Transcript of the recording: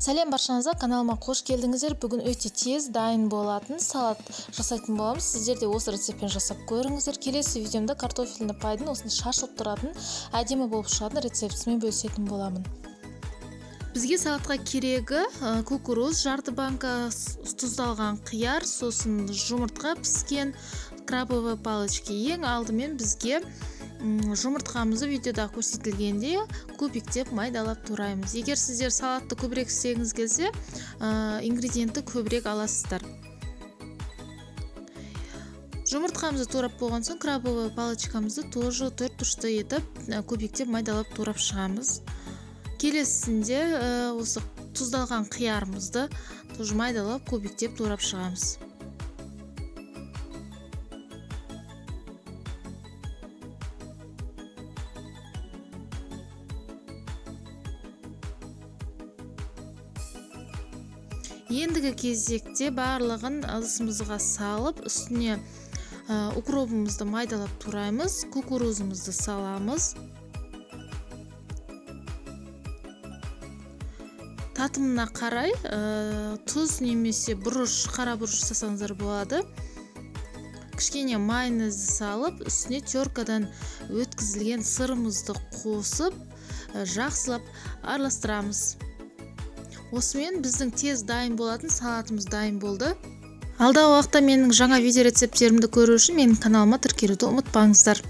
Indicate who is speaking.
Speaker 1: Сәлем баршаңызға, каналыма қош келдіңіздер. Бүгін өте тез дайын болатын салат жасайтын боламыз. Сіздер де осы рецептпен жасап көріңіздер. Келесі видеомда картофельный пайдың осындай шашылып тұратын, әдемі болып шығатын рецептісімен бөлісетін боламын. Бізге салатқа керегі кукуруз, жарты банка, тұздалған қияр, сосын жұмыртқа піскен, крабовые палочки. Ең алдымен бізге жұмыртқамызды видеода көрсетілгендей кубиктеп майдалап тураймыз. Егер сіздер салатты көбірек істегіңіз келсе, ингредиентті көбірек аласыздар. Жұмыртқамызды турап болған соң крабовый палочкамызды тоже төрт бұрышты етіп, кубиктеп майдалап турап шығамыз. Келесісінде осы тұздалған қиярымызды тоже майдалап кубиктеп турап шығамыз. Ендігі кезекте барлығын ыдысымызға салып, үстіне укробымызды майдалап тураймыз, кукурузымызды саламыз. Татымына қарай тұз немесе бұрыш, қара бұрыш жасасаңыздар болады. Кішкене майонезді салып, үстіне теркадан өткізілген сырымызды қосып, жақсылап араластырамыз. Осымен біздің тез дайын болатын салатымыз дайын болды. Алдағы уақытта менің жаңа видео рецепттерімді көру үшін менің каналыма тіркелуді ұмытпаңыздар.